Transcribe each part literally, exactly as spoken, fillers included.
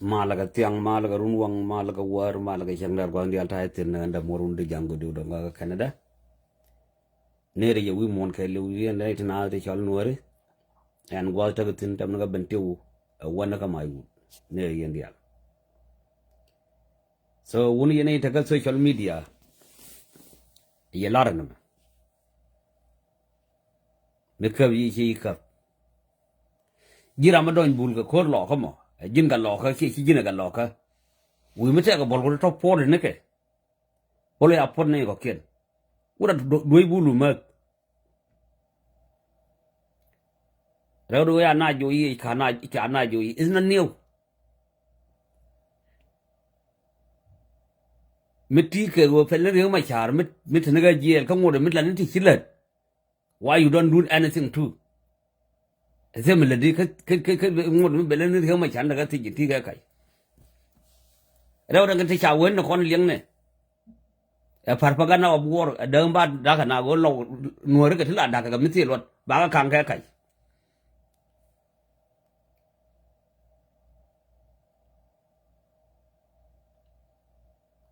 Malɛ kɛ thiaŋ, malɛ kɛ runwaŋ, malɛ kɛ wäär, malɛ kɛ cäŋ dɛr gua̱n diaal ta̱a̱ thi̱n ni ɣän dämuɔr wun di ja̱ŋ gɔ̱diw dɔ̱ŋ kä Canada. Nërɛ yɛ wi̱i̱ muɔ̱ɔ̱n kɛ li̱w yɛn dee ti naath ti cɔl nuääri. Ɛn gua̱th tekɛ thi̱n tɛm ni kä Bentiu ɛ wän ni kä mac wut. Nërɛ yɛn diaal. So wun yɛn i̱ tekä social media. Yɛ lar ɛn mɛ. Mi käp yi ci yi käp. Ji̱ ram mi dɔny bul kɛ ko̱r lɔɔkä mɔ. Ɛ ji̱n kɛ lɔɔkä ci ci ji̱n kɛ lɔɔkä. Wi̱i̱ mi tɛkɛ buɔl kɛ tɔ̱ puɔ̱t ni kɛ. Bol ya puɔt ni kɔkiɛn. Wut a duec bulu mäth. Rɛw duec ya na joc yi, ca na, ca na joc yi. It's not new. Mi ti kɛ ɣöö pɛl ni Riek Machar, mi, mi te ni kä jiɛɛl, kä ŋot mi la ni ti ci lät. Why you don't do anything too? Ɛ thil mi lätdi kä, kä, kä, kä ŋot mi bɛ lät ni Riek Machar ni kä thiec ti kɛ kac. Rɛw da̱ŋ kɛ ti ca wen ni kɔn liɛŋnɛ. Ɛ propaganda of war, ɛ däŋ ba da̱kä na ɣöö lɔw nuääri kɛ ti la da̱kä kɛ mi thil luɔt ba kä ka̱ŋ kɛ kac.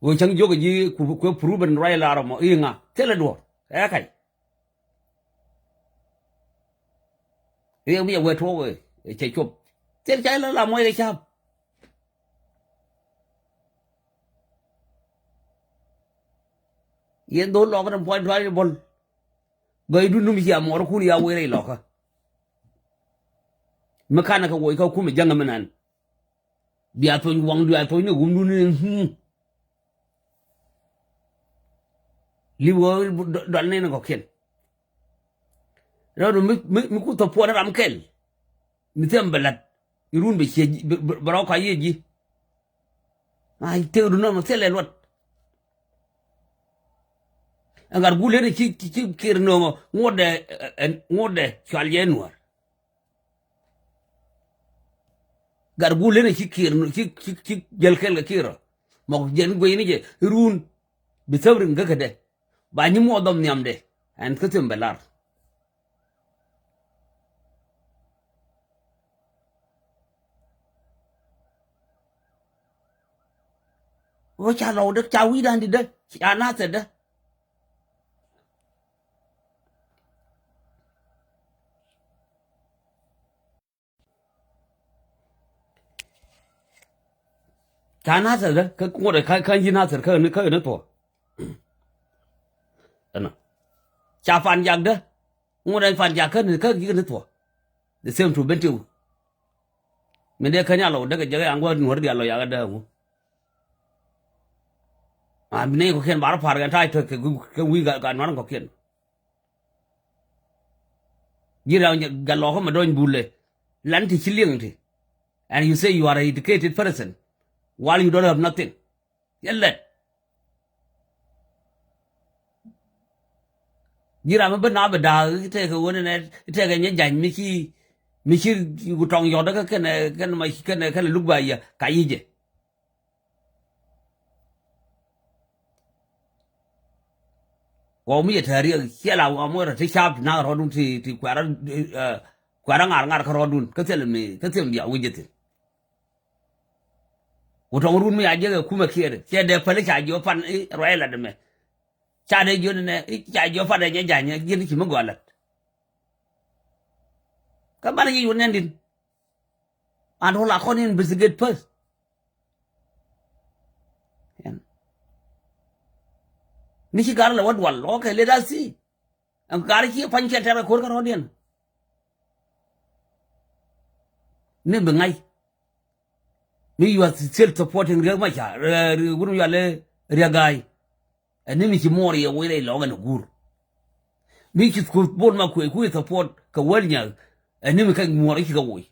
Ɣöö cäŋ jiök ji̱ ku, kuɛ proven right lar mɔ i̱ ŋa thilɛ duɔ̱ɔ̱r ɛ kac. Riɛk mi cɛ wee tuɔɔk ëë cɛ cop. Thil ca ilɛ la muɔc rɛ ca̱p. Yɛn dhol lɔkä ni puɔ̱ny tua̱c ni bol. Gɔcdun ni mi cia muɔɔrkun ya wee rɛy lɔkä. Mi kanɛ kɛ woc kä kumɛ jäŋä mi nan. Bia thony waŋdu a thony ni wumdun ni. Li̱w ɣä dɔl ni ni kɔ̱kiɛn. Rɛwdu mi, mi, mi ku thɔpuɔn ram kɛl. Mi thiɛm bɛ la̱t irun bɛ ciɛ ji̱, bɛ, bɛ, bɛ rɔ kɔc yiëë ji̱. Ma tëëkdu nɔmɔ thilɛ luɔt. Ɛn gat gul len ci, ci, ci kir nööŋɔ ŋuɔ̱tdɛ, ɛ, ɛ, ŋuɔ̱tdɛ cual jɛ nuäär. Gat gul len ci kir, ci, ci, ci jäl kɛl kɛ kir rɔ. Mɔk jɛn gueyni jɛ irun bi thäp rin gäkädɛ. Ba nyi muɔth dhɔm nhiamdɛ. Ɛn kä thim bɛ lar. Ɣöö ca lɔw dee ca wi̱i̱dan di dee ca nathɛr dee. Ca nathɛr dee kä ŋuɔt ɛ kä, kä ji̱ nathɛr kä ni, kä ni thuɔ. Ɛnɔ ca pan jak dee. Ŋuɔt ɛn pan jak kä ni kä ji̱ ni thuɔ. The same to Bentiu. Min dee käny a lɔw dee kɛ jɛ kɛ yaŋ gua̱th nuɔ̱r diaal lɔ yakä dee ŋu. A bi nɛy kɔ̱kiɛn bar pa̱r kɛn ta̱a̱ tɔ̱ kɛ wi̱i̱ ka nuar kɔ̱kiɛn. Ji̱ ram gat lɔkä mɛ dɔny bulɛ. Lan ti ci liŋ ti. And you say you are an educated person while you don't have nothing. Yɛ lɛt. Ji̱ ram mi bi na bi da̱a̱k i̱ tɛkɛ wen inɛ i̱ tɛkɛ nyɛ ja̱ny mi ci, mi ci ku tɔŋ yɔt kä kɛnɛ, kɛnɛ ma kɛnɛ, kɛnɛ luk ba yɛ ka yi̱cɛ. Wä mi yɛ tɛ̈ri ciɛ la wä mɔ rɔ ti cap ti nak rɔdun ti, ti kuɛrä, ɛ, kuɛrä ŋar ŋar kä rɔdun kä thil mi, kä thil mi bia wi̱c jɛ thin. Ku tɔŋ run mi a jiɛk ɛ kumɛ kiɛɛr ciɛ dee päli ca jiɔ pan i̱ ruɛy lat ɛmɛ. Ca dee jiɔ ni nɛ i̱ ca jiɔ pan ɛ nyɛ ja̱ny ɛ jiɛn i̱ ci mi gɔaa lat. Kä banɛ jiɛ yuɔn nɛn din. An rol a kɔn investigate first. Ɛn. Mi ci gar lɛ wä dual, okay, let us see. Ɛn gar ci pany cɛ tɛr kɛ ko̱r kä rɔ̱diɛn. Ni bi ŋa̱c. Mi you are still supporting Riek Machar, ɛ, Riek, wun yɔal ɛ Riek Gai. Ɛn ni mi ci muɔɔr yɛ woc rɛy lɔɔk ɛn ɛ guur. Mi ci kuth Bol ma kuec kuec support kɛ wäl nyak. Ɛn ni mi kɛ muɔɔr ci kɛ woc.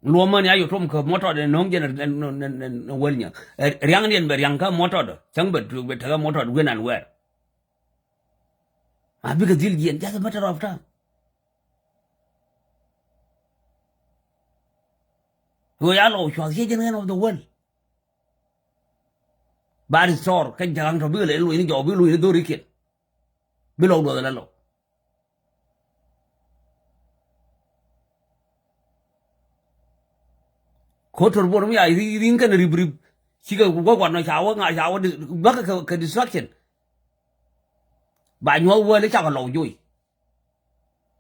Luɔmä ni a yɔ tuɔm kɛ muɔtɔt ɛn no̱o̱ŋ jɛn ɛn wäl nyak. Ɛ, riaŋdiɛn bɛ riaŋ kä muɔtɔt ɔ. Cäŋ bɛ tuek bɛ tekɛ muɔtɔt wi̱n an wɛɛr. A bikɛ dhil jiɛn, just a matter of time. Ɣöö ya lɔw cuath ciɛ jɛn end of the world. Ba restore kä Ja̱a̱ŋ tɔ bikɛ lɛ luɔ̱c ni jɔw, bikɛ luɔ̱c ni dho̱rikiɛn. Bi lɔw duɔth lɛ lɔw. Ko̱ to̱r Bor mi a ri̱i̱ŋ kɛn rip rip. Cikɛ gua̱k gua̱n nɔ ca wä ŋa ca wä dis-, bäkɛ kɛ, kɛ distraction. Ba nyuɔ̱th wäl i̱ cakɛ lɔw joc.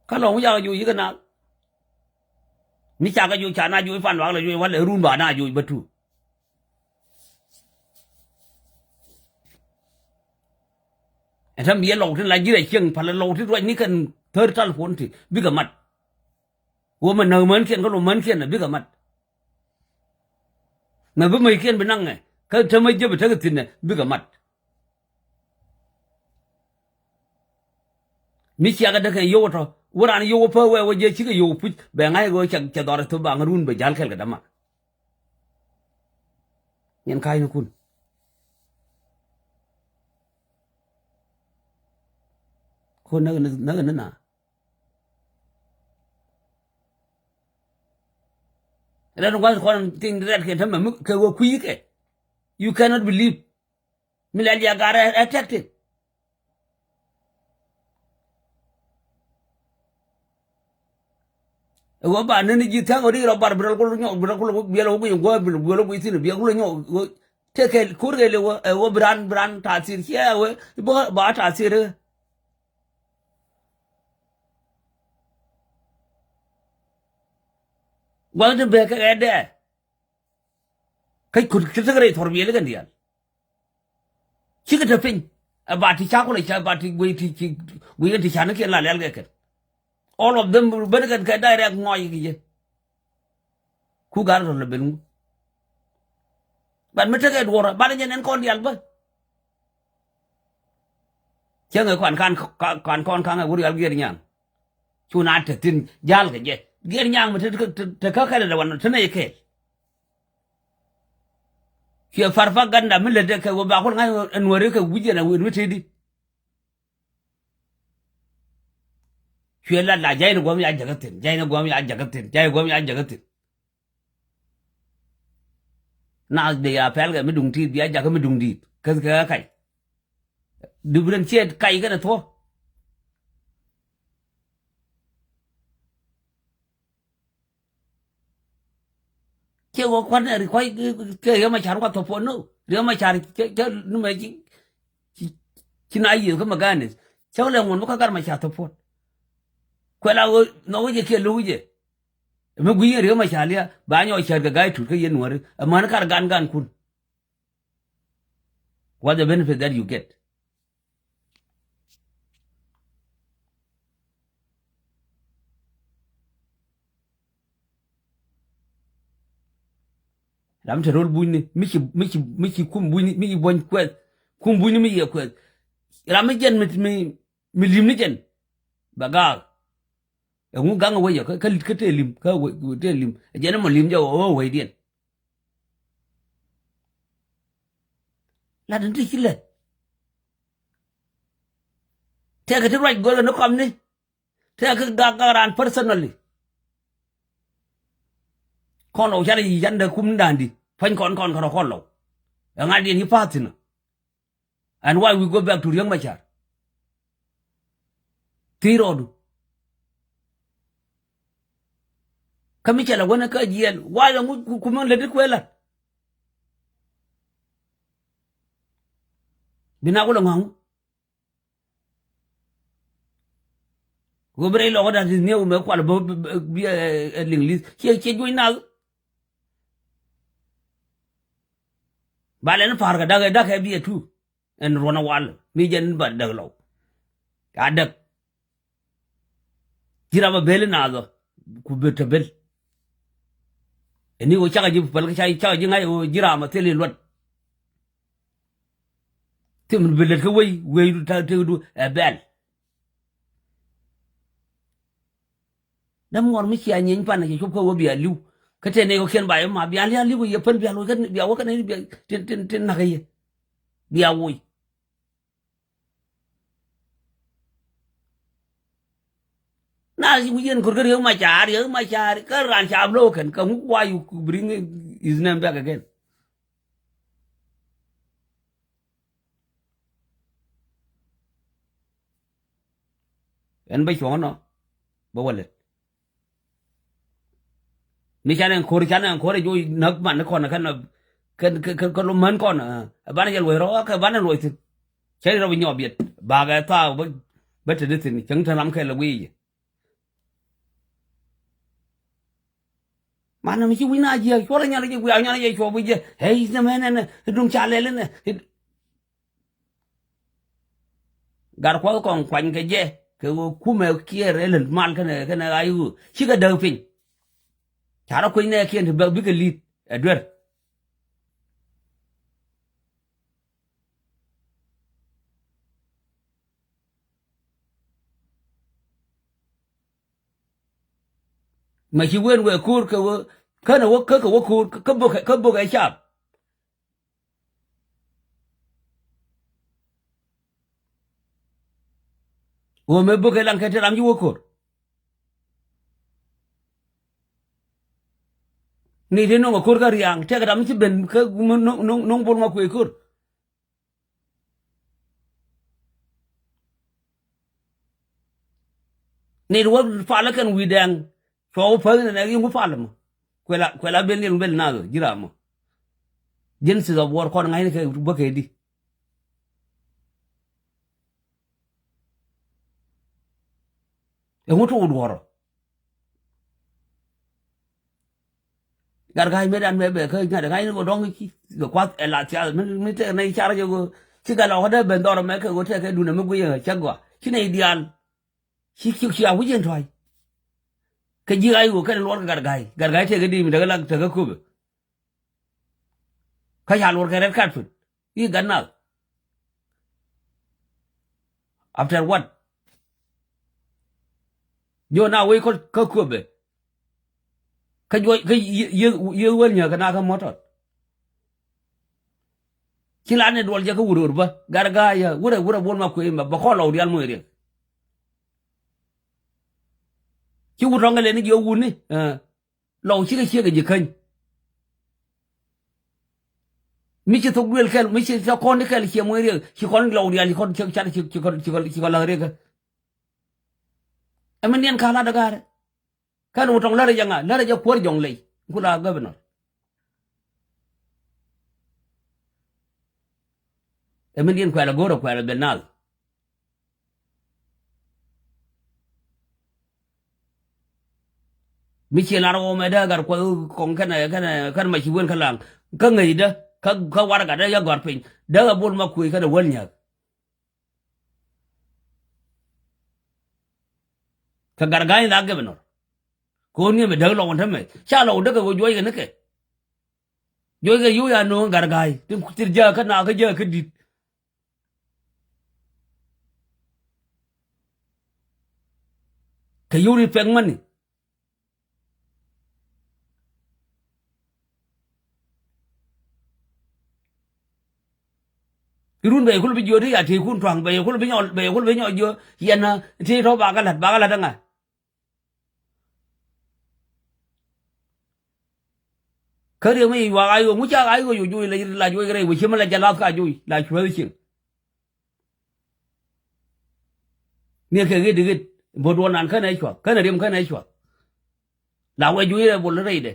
Kä lɔw mi cakɛ joc yikɛ naath. Mi cakɛ joc ca na joc pan luaak lɛ joc walɛ run ba na joc bä tu. Ɛn täämɛ yɛ lɔw tin la ji̱ rɛy cieŋ palä lɔw tin ruacni kɛn thäär telephone ti bikɛ mat. Wä mɛ näk mänkiɛn kä lɔ mänkiɛn ɛ bikɛ mat. Mɛ bi mäckiɛn bi naŋɛ kä tämɛ jep ɛ tekɛ thi̱n ɛ bikɛ mat. Mi ciakɛ däkɛ yio̱w tɔ̱ wä raan yio̱w pä wɛ wä jɛ cikɛ yio̱w puc bɛ ŋa̱c kɛ wä cɛ dhɔr ɛ thop ba ŋä run bɛ ja̱l kɛl kɛ däma. Yɛn ka̱cnikun. Ko näk ni, näk ni na. Rɛn gua̱th kɔn thing rɛt kɛ tämɛ mi kɛ wä kui̱ kɛ. You cannot believe. Mi lɛl jɛ gar ɛ tɛk tin. Ɛ wä ba neni ji̱ thia̱ŋ ɣöö ri rɔ bar bi rɔl kul nyɔk bi rɔl kul biɛl wä guiy guɔ bi rɔl guiy thin biɛl kul nyɔk ɣöö tekɛ kur kɛ le wä ɛ wä bi ran bi ran tathir ciɛ ɛ wä ba tathir. Gua̱th ti bek kɛ ɣɛt dɛ. Kä kut ti tek rɛy thuɔr biɛli kɛn diaal. Cikɛ te piny ɛ ba ti ca kulɛ ca ba ti guiy ti ci guiy kɛn ti ca ni kiɛn la lɛl kɛ kɛn. All of them ben kɛn kɛ direct ŋɔc kɛ jɛ. Ku gar rɔ lɛ ben ŋu. Ban mi tekɛ duɔrä ban jɛ nɛn kɔn diaal bä. Cäŋɛ kuan kan kuan kɔn kaŋɛ wur yal giɛr nyaŋ. Cu na te thin jal kɛ jɛ giɛr nyaŋ mi te kä kɛl dɛ wan te nɛy kɛɛl. Cuɛ propaganda mi lät dɛ kɛ wä bakul ŋa̱c ɛn wä ri kɛ wi̱c ɛn a wër mi tëëdi. Cuɛ lat la jay ni guɔ̱m ya jäkä thin jay ni guɔ̱m ya jäkä thin jay guɔ̱m ya jäkä thin. Naath dee ya pɛl kɛ mi duŋ ti̱i̱t bia jakä mi duŋ di̱i̱t käth kɛ ɣä kac. Dup rɛn ciɛ kac kɛnɛ thuɔ̱. Ciɛ wä kua̱n ɛ ri kua̱c kɛ Riek Machar kua̱ thop puɔt no Riek Machar cä ni mɛ ci ci na yiëth kä Maganis cä wä lɛ ŋuɔ̱n bä kä Gat Machar thop puɔt. Kuɛ la ɣöö nhɔk wä jɛ kiɛ lo̱k wä jɛ. Ɛ mi gui̱c yɛn Riek Machar lia̱a̱ ba nyɔk cär kɛ ga̱a̱c tut kä yɛn Nuääri ɛ män kar gan gan kun. What the benefit that you get? Ram te rol bunyni mi ci mi ci mi ci kum bunyni mi ci buɔny kuɛth. Kum bunyni mi yɛ kuɛth. Ram mi jɛn mi mi mi lim ni jɛn. Ba gaak. Ɛŋu gaŋ ɛ wec ɛ kä kä tëë lim kä wec tëë lim ɛ jɛn ɛmɔ lim jɛ ɣöö wecdiɛn. Lat in ti ci lät. Tɛkɛ ti ruac go̱rkɛ ni kɔmni. Tɛkɛ gak gak raan personally. Kɔn lɔw canɛ yic candɛ kum ni da̱a̱n di pua̱ny kɔn kɔn kärɔ kɔn lɔw. Ɛ ŋa̱cdiɛn ci pa̱a̱th thi̱n ɔ. And why we go back to Riek Machar? Thiec rɔɔdu. Kä mi cɛ lɛ wänä kä jiɛɛn why lɛ ŋuc kumä lätdi kuɛ la̱t. Bi nak wä lɛ ŋɔ̱a̱ŋ. Ɣöö bi rɛy lɔkä da̱t thi̱n nhieu mɛ kual bä bi ɛ liŋ li̱th ciɛ ciɛ juɔ̱ny nath. Ba lɛn pa̱a̱r kɛ da̱k ɛ da̱k ɛ biɛ tu. Ɛn ruɔ̱n a wal mi jɛn ba däk lɔw. A däk. Ji̱ ram a bel inathɔ ku bi te bel. Ɛni ɣöö cakɛ ji̱ päl kä cakɛ ji̱ ŋa̱c ɣöö ji̱ ram a thil i̱ luɔt. Thim bi lät kä wei wei ta tëkdu ɛ bɛl. Däm ŋuɔr mi cia nyieny pan cɛ cop kä wä bia li̱w. Kä tëë nɛy kɔkiɛn ba yɛ ma bia li̱w li̱w yɛ pän bia loc kä bia wä kä nɛy bia tin tin tin nakä yɛ. Bia woc. Na wi̱c yɛn kor kä Riek Machar Riek Machar kä ran ca blow kɛn kä ŋuk why you bring his name back again. Ɛn bä cuɔ̱ŋ nɔ bä wä lät. Mi canɛ ɛn ko̱r, canɛ ɛn ko̱r ɛ joc näk man ni kɔn kɛn, kɛn, kɛn, kɛn lo män kɔn, ɛ, banɛ jɛ luɔc rɔ, kɛ banɛ luɔc thi̱n. Cɛ rɔ bi nyɔp yet. Bakɛ thaak bä, bä te di thi̱n, cäŋ te ram kɛ lɛ wi̱i̱. Manɛ mi ci wi̱c na jiɛ, cuɔl ɛ nyal jiɛ, wi̱i̱ a nyal jiɛ cuɔp wi̱c jiɛ. Ɛ, i̱ nɛ mɛn ɛnɛ, i̱ duŋ ca lɛl ɛnɛ. Gat Kuɔth kɔn kuany kɛ jɛ, kɛ ɣöö kumɛ kiɛɛr ɛ lät mal kɛnɛ, kɛnɛ ɣa̱c ɣöö cikɛ däk piny. Ca rɔ kuec nɛɛkiɛn ti bɛ bikɛ li̱th ɛ duer. Mɛ ci wen wee ko̱o̱r kɛ ɣöö, känɛ wä, kä kɛ wä ko̱o̱r, kä bök, kä bök ɛ cap. Ɣöö mëë bäkɛ laŋ kɛ te ram ci wä ko̱r. Ni te no̱ŋ ɛ ko̱r kä ria̱a̱ŋ, tɛkɛ ram ci ben kä no̱ŋ, no̱ŋ, no̱ŋ Bol Makuëë ko̱r. Ni te wä palä kɛn wi̱i̱ dɛŋ. Cuɔ wä päth ni nɛ yin ku pal mɔ. Kuɛ la, kuɛ la ben liɛl bel nath ji̱ ram mɔ. Genesis of war kɔn ŋa̱cni kɛ bäkɛ di. Ɛŋu tok duɔ̱ɔ̱rɔ. Gat ga̱a̱c mëë dan mëë bɛ kä ŋa̱t ɛ ŋa̱cni kɛ dɔ̱ŋ i̱ ci kɛ kuath ɛ la thiath mi, mi tɛk nɛy car jɛ ɣöö ci gat lɔkä dee ben dhɔr ɛmɛ kɛ ɣöö tɛk kɛ duundɛ mi guiy ɛ cä gɔaa ci nɛy diaal. Ci, ci, ci a wi̱c ɛn tɔ̱a̱c. Kɛ ji̱ ɣa̱c ɣöö kɛn luɔr kɛ gat ga̱a̱c, gat ga̱a̱c tëëk kɛ di̱i̱m tekɛ la tekɛ köpɛ. Kä ca luɔr kɛ red carpet i̱ gat nath. After what? Jiɔ na wec kä köpɛ. Kä juɔc kä yieth, yieth wäl nyääk kɛ na kä mɔtɔt. Ci lat ni duɔl jɛ kä wur wur bä gat ga̱a̱c yä wurɛ, wurɛ Bol Makuëë mɛ bɛ kɔn lɔw diaal moc riɛk. Ci wut tɔ̱ŋ kɛ lɛni jiɔ wutni. Lɔw cikɛ ciek kɛ ji̱ käny. Mi ci thok duël kɛl, mi ci thok kɔn ti kɛl ciɛ moc riɛk, ci kɔn lɔw diaal, ci kɔn ci, ci, ci kɔn, ci kɔn, ci kɔn la̱k riɛk. Ɛ mi niɛn ka̱n lat ɛ ga̱a̱rɛ. Kɛn wä tɔŋ lärɛ jɛ ŋa, lärɛ jɛ kuäär jɔŋ ley. Ku la governor. Ɛ mi niɛn kuɛl ɛ go̱o̱rɛ kuɛl ɛ ben nath. Mi ci lar ɣɔw mɛ dee gat kuɔth kɔŋ kɛnɛ, kɛnɛ, kɛnɛ ma ci wen kä laŋ. Kä ŋäcdä, kä, kä warɛgakdä ya gɔ̱a̱r piny. Dee a Bol Makuëë kɛnɛ wäl nyääk. Kɛ gat ga̱a̱ny la governor. Kɛ ɣöö ni mɛ däk lɔw ɛn tämɛ. Ca lɔw däk kɛ ɣöö juɔc kɛ ni kɛ. Juɔc kɛ yio̱w ya nööŋ gat ga̱a̱ny. Tin, tin jääk kä naath kä jääk kä di̱t. Kɛ yio̱w ni pɛk mäni. Irun bɛ yɛ kul bi jiö ti ya ti kun tuaŋ, bɛ yɛ kul bi nyɔ, bɛ yɛ kul bi nyɔ jiö yɛn ti tɔ ba kɛ la̱t, ba kɛ la̱t ɛŋa. Kä riek mi yuak a yo̱o̱, ŋu ca a yo̱o̱, yo̱o̱, yo̱o̱, la, la, yo̱o̱, rɛy weciem la jɛ lath ka yo̱o̱, la cuäth cieŋ. Ni kɛ ɣet ɣet, bä duɔn nan känɛ cuath, känɛ riɛm känɛ cuath. La wɛ juny rɛy bol rɛydɛ.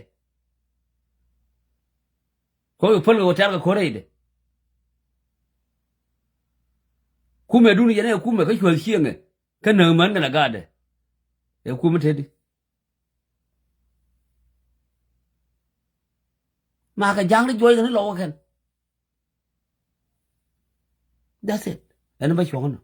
Kɔ yo̱o̱ päl kɛ wä tɛ̈r kɛ ko̱r rɛydɛ. Kumɛ dun yɛn ɛ kumɛ kä cuäth cieŋɛ. Kä näk män kɛn a gaatdɛ. Ɛ kumɛ tetdi. Makɛ ja̱a̱ŋ ti juɔc kɛn i̱ lɔw kɛn. That's it. Ɛn bä cuɔ̱ŋ nɔ.